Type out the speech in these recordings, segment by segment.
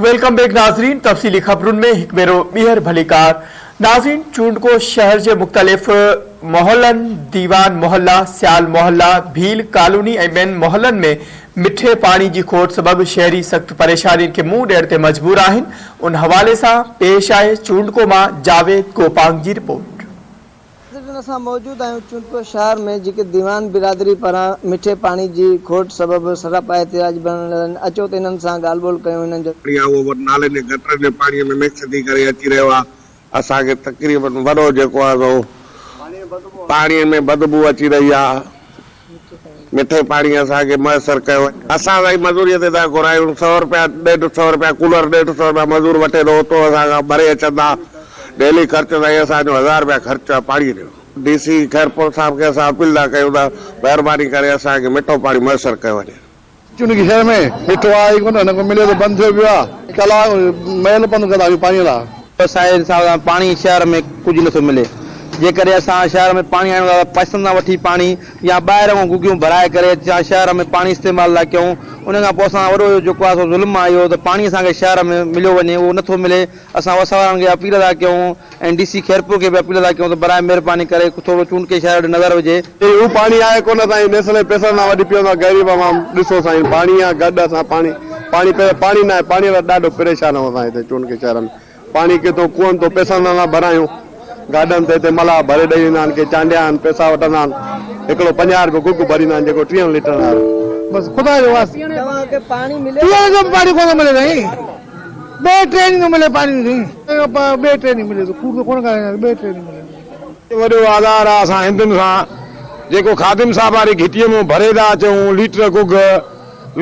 Welcome back ناظرين تفصيلي خبرن ۾ هڪ ڀيرو ٻيهر ڀليڪار ناظرين چونڊڪو شهر جي مختلف محلن ديوان محلا، سيال محلا، ڀيل ڪالوني ۽ ٻين محلن ۾ مٺي پاڻي جي کوٽ سبب شهري سخت پريشانين کي منهن ڏيڻ تي مجبور آهن ان حوالي سان پيش آهي چونڊڪو مان جاويد گوپانگ جي رپورٽ. ناظرين اسان موجود آهيون چونڊڪو شهر ۾ جيڪي ديوان برادري پاران مٺي پاڻي جي کوٽ سبب سراپا احتجاج بڻيل آهن اچو ته انهن سان ڳالهه ٻولهه ڪيون انهن جو. پاڻي آهي اهو وري نالين جي گٽرن جي پاڻي ۾ مڪس ٿي ڪري اچي رهيو آهي اسان کي تقريبن وڏو جيڪو آهي سو پاڻي ۾ بدبو اچي رهي آهي مٺي پاڻي اسان کي ميسر ڪيو وڃي. اسان سائين مزوريء تي ٿا گهرايون سئو رپيا ڏيڍ سئو رپيا ڪولر ڏيڍ سئو رپيا مزور وٺي ٿو اتو اسان کان ڀري اچن ٿا ڊيلي خرچ سائين اسان جو ھزار رپيا خرچ آ پاڻي جو. ڊي سي خيرپور صاحب کي اسان اپيل ٿا ڪيون ته مھرباني ڪري اسان کي مٺو پاڻي ميسر ڪيو وڃي. چونڪه شهر ۾ مٺو آهي ئي ڪونه، نه ڪو ملي ٿو بند ٿيو پيو آهي، ڪلاڪ ميل پنڌ ڪندا آهيون پاڻي لاء. اسان جي حساب سان پاڻي شهر ۾ ڪجهه نٿو ملي، جيڪڏهن اسان شهر ۾ پاڻي آڻيون ٿا ته پئسن سان وٺي پاڻي يا ٻاهران گگيون ڀرائي ڪري يا شهر ۾ پاڻي استعمال لاء ڪيون، ان کان پوء اسان سان وڏو اهو جيڪو آهي سو ظلم آهي اهو ته پاڻي اسان کي شهر ۾ مليو وڃي اهو نٿو ملي، اسان وس وارن کي اپيل ٿا ڪيون ۽ ڊي سي خيرپور کي به اپيل ٿا ڪيون ته براء مهرباني ڪري ٿورو چونڊڪي شهر ڏي نظر وجهي. هو پاڻي آهي ڪونه سائين نيسلي پئسن سان وٺي پيئون ٿا غريب عوام ڏسو سائين پاڻي آ گڏ اسان پاڻي پاڻي پاڻي ناهي پاڻي لاء ڏاڍو پريشان آهيون اسان هتي چونڊڪي شهر ۾ پاڻي ڪٿو کوهن تون پئسن سان ٿا ڀرايون گاڏن تي هتي ملاح ڀري ڏئي ويندا آهن ڪي چانڊيا آهن پئسا وٺندا آهن هڪڙو 50 روپيو گگ ڀريندا آهن جيڪو ٽيهن ليٽرن وارو. بس خدا جو واسطي. توهان کي پاڻي ملي پيئڻ جو به پاڻي ڪونه ٿو ملي سائين. ٻه ٽي ڏينهن ٿو ملي پاڻي سائين. ٻه ٽي ڏينهن ملي ٿو ڪوڙ ته ڪونه ڳالهايان ٻه ٽي ڏينهن ملي ٿو. وڏو آزار آ اسان هندن سان جيڪو خادم صاحب واري گهٽيء مون ڀري ٿا اچون ليٽر گگ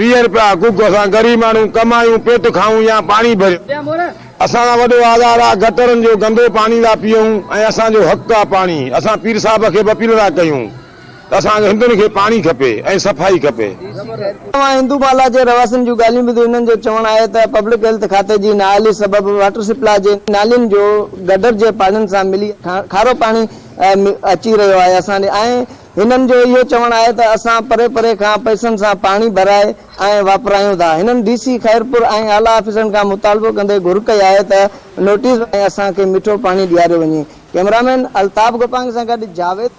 20 رپيا گگ اسان غريب ماڻهو ڪمايون پيٽ کائون يا پاڻي ڀريون اسان سان وڏو آزار آ گٽرن جو گندو پاڻي ٿا پيئون ۽ اسان جو حق آ پاڻي اسان پير صاحب کي به اپيل ٿا ڪيون. ته اسان کي هندن کي پاڻي کپي ۽ صفائي کپي. اوهان هندو بالا جي رهواسين جون ڳالهيون ٻڌيون هنن جو چوڻ آهي ته پبلڪ هيلٿ کاتي جي نااهلي سبب واٽر سپلاء جي نالين جو گڊر جي پاڻين سان ملي کارو پاڻي اچي رهيو آهي اسان ڏي ۽ هنن جو اهو چوڻ آهي ته اسان پري پري کان پئسن سان پاڻي ڀرائي ۽ واپرايون ٿا هنن ڊي سي خيرپور ۽ اعليٰ آفيسرن کان مطالبو ڪندي گهر ڪئي آهي ته نوٽيس ۽ اسان کي مٺو پاڻي ڏياريو وڃي ڪئميرامين الطاف گوپانگ سان گڏ جاويد.